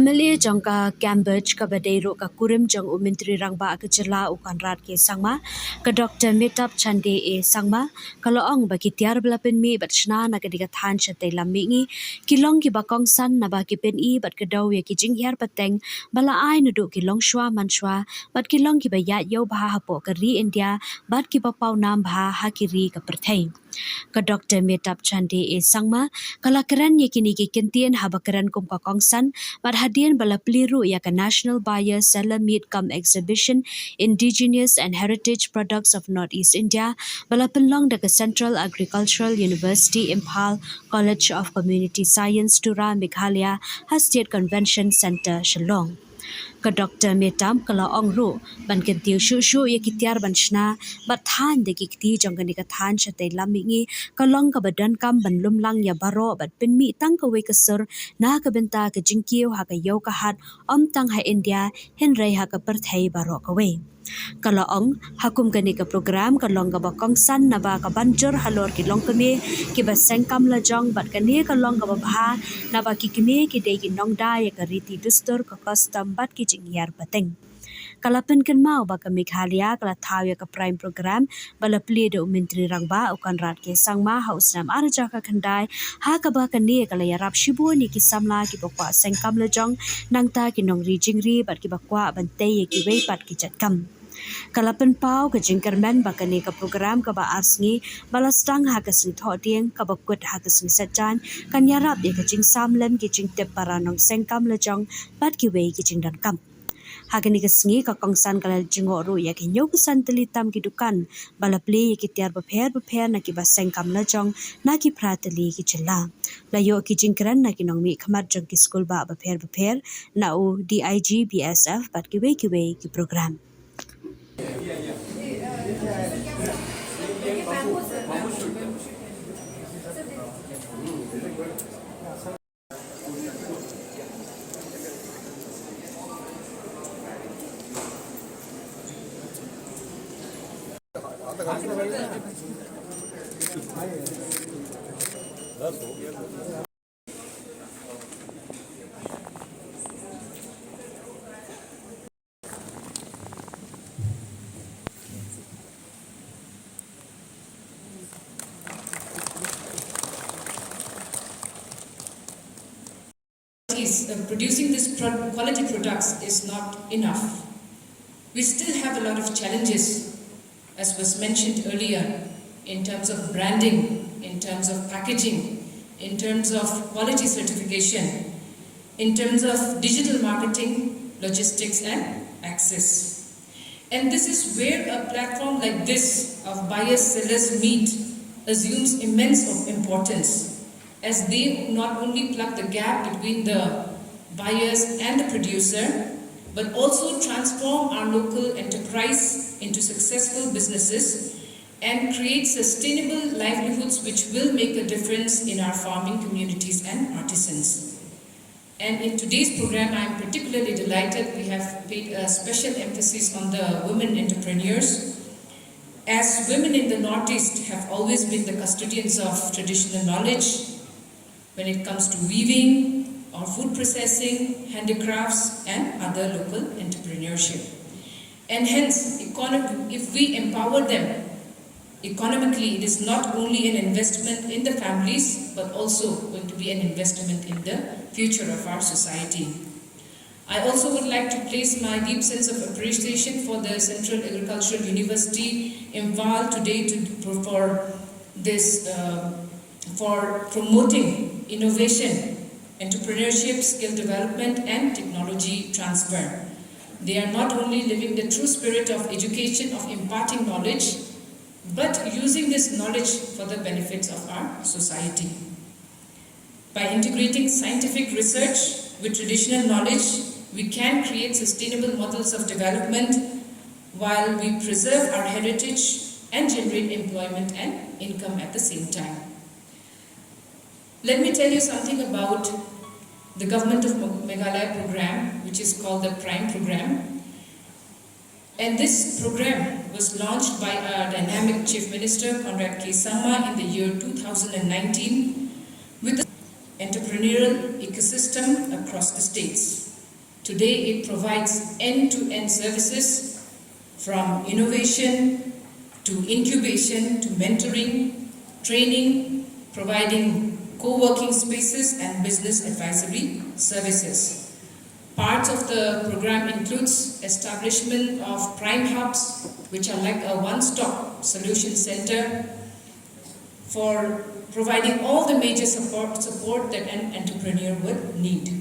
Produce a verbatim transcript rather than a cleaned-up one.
M L A jong ka Cambridge kaba dei ruh ka kurim jong u Myntri Rangbah ka jylla u Conrad K Sangma, ka Doctor Metap Chande A Sangma, ka la ong ba ki tiar ba la pynmih bad shna na ka dei ka thaiñ shatei lam mihngi, ki long kiba kongsan naba ki pyni bad kdew ïa ki jinghiar pateng ba la ai naduh ki longshuwa mansuwa, bad ki long kiba ïaid ïew bha hapoh ka ri India, bad kiba paw nam bha ha ki ri ka pyrthei. Ka Doctor Metap Chande A Sangma, ka la kren ïa kine ki kyntien haba kren kum ka kongsan, bad hadien ba la plie ruh ïa ka National Buyer Seller Meet cum Exhibition, Indigenous and Heritage Products of Northeast India, ba la pynlong da ka Central Agricultural University Imphal, College of Community Science, Tura, Meghalaya, ha State Convention Centre, Shillong. Ka Doctor Metap ka la ong ruh, ban kyntiew shuh shuh ïa ki tiar ban shna bad thaiñ da ki kti jong kane ka thaiñ shatei lam mihngi, ka long kaba donkam ban lum lang ïa baroh bad pynmih tang kawei ka sur na ka bynta ka jingkiew ha ka ïew ka hat, ym tang ha India, hynrei ha ka pyrthei baroh kawei. Ka la ong, ha kum kane ka program ka long kaba kongsan naba ka ban jur halor ki longkmie kiba seng kam lajong, bad kane ka long kaba bha naba ki kmie ki dei ki nongda ïa ka riti dustur, ka custom bad ki jinghiar pateng. Ka la pynkynmaw ba ka Meghalaya ka la thaw ïa ka PRIME program ba la plie da u Myntri Rangbah u Conrad K Sangma ha u snem ar hajar khyndai, ha kaba kane ka la ïarap shibun ïa ki samla kiba kwah seng kam lajong, nangta ki nongri jingri bad kiba kwah ban tei ïa kiwei pat ki jait kam. Ka la pynpaw ka jingkyrmen ba kane ka program kaba ar sngi ba la sdang ha ka sngi Thohdieng kaba kut ha ka sngi Saitjaiñ kan ïarap ïa ka jingsam lem ki jingtip para nongseng kam lajong bad kiwei ki jingdonkam. Ha kane ka sngi ka kongsan ka la jngoh ruh ïa ka hynñiew ka san tylli tam ki dukan ba la plie ïa ki tiar bapher bapher na kiba seng kam lajong na ki phra tylli ki jylla. La ïoh ki jingkren na ki nongmihkhmat jong ki skulbah bapher bapher, na u D I G B S F bad kiwei kiwei ki program. Is, uh, producing this pro-, quality products is not enough. We still have a lot of challenges, as was mentioned earlier, in terms of branding, in terms of packaging, in terms of quality certification, in terms of digital marketing, logistics, and access. And this is where a platform like this of buyers sellers meet assumes immense of importance, as they not only plug the gap between the buyers and the producer, but also transform our local enterprise into successful businesses and create sustainable livelihoods which will make a difference in our farming communities and artisans. And in today's program, I am particularly delighted we have paid a special emphasis on the women entrepreneurs, as women in the Northeast have always been the custodians of traditional knowledge when it comes to weaving or food processing, handicrafts, and other local entrepreneurship. And hence, econo-, if we empower them economically, it is not only an investment in the families, but also going to be an investment in the future of our society. I also would like to place my deep sense of appreciation for the Central Agricultural University, Imphal, today to, for, for this, uh, for promoting innovation, entrepreneurship, skill development, and technology transfer. They are not only living the true spirit of education, of imparting knowledge, but using this knowledge for the benefits of our society. By integrating scientific research with traditional knowledge, we can create sustainable models of development while we preserve our heritage and generate employment and income at the same time. Let me tell you something about the Government of Mo-, Meghalaya program, which is called the PRIME program. And this program was launched by our dynamic Chief Minister, Conrad K Sangma, in the year two thousand and nineteen with the entrepreneurial ecosystem across the states. Today, it provides end-to-end services from innovation to incubation to mentoring, training, providing co-working spaces and business advisory services. Parts of the program includes establishment of prime hubs, which are like a one-stop solution center for providing all the major support, support that an entrepreneur would need.